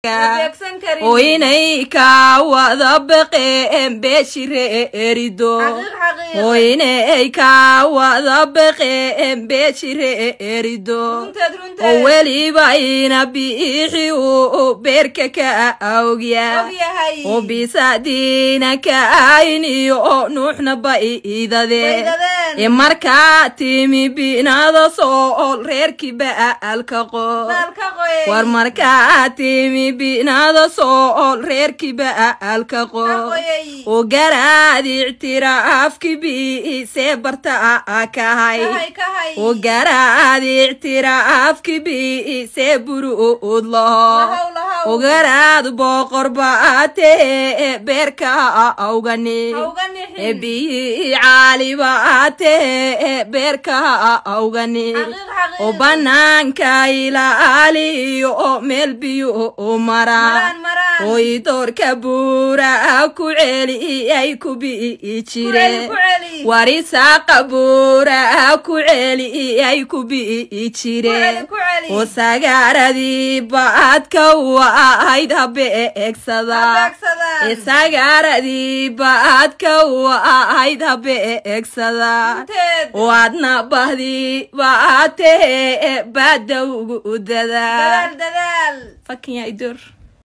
Oo inay ka wada baqeen beeshire erido, oo inay ka wada baqeen beeshire erido, oo weliba ina biixi uu beerka ka awgya, oo bisadiina kaayniyo nuuxna ba idade e markaa timi binada sool reerkii baalka qo. War markaa timi binada sool reerkii baalka qo, oo garaad ictiraafki biisee barta kahay, oo garaad ictiraafki biisee buruud laho, oo garaad boqor baatee beerka awgani biyi caali baatee beerka awgani, oo banaanka ilaaliyo oo meel biyo u mara, oo idoorka buura ku celi ay ku bi'i jire. Warisaaqa buura ku celi ay ku bi'i jire, oo sagaaradii baadka u ahayd habe eegsada, sagaaradii baadka u ahayd habe eegsada, oo adna bahdi baatee baada ugu dadaa. Fucking idoor.